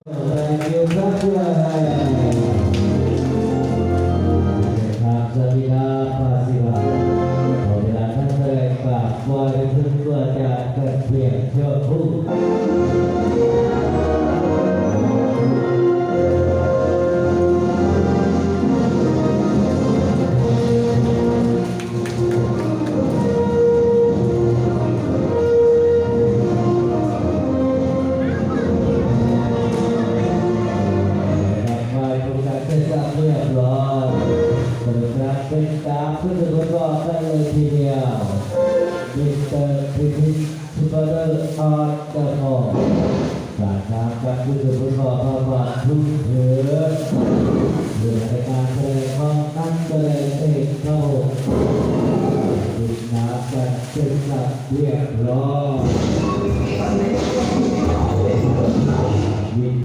Thank you. Thank you. ຄຳສັນຍາພາສີບາ ຂໍເວລາການສະແດງການໄວ້ເຖິງຕົວຈານກັນພຽງຊົ່ວຄາວ. ໄດ້ຮັບໄມ້ປ້ອງກັນເສັດສັບຮຽບຮ້ອຍ ເປີດສະໜາມເປັນຕາມຄືສະເພາະກັນເລີຍທີດຽວ ມິສເຕີພິພິດ ຊຸບເປີເດີ ອອນເດີຄອ ສາມສາມກັນຄືສະເພາະກັນທຸກເທື່ອ ເລື່ອງໃນການສະແດງຂອງນັກສະແດງເອກຂະວົງ ຕິດຕາມກັນເສັດສັບຮຽບຮ້ອຍ.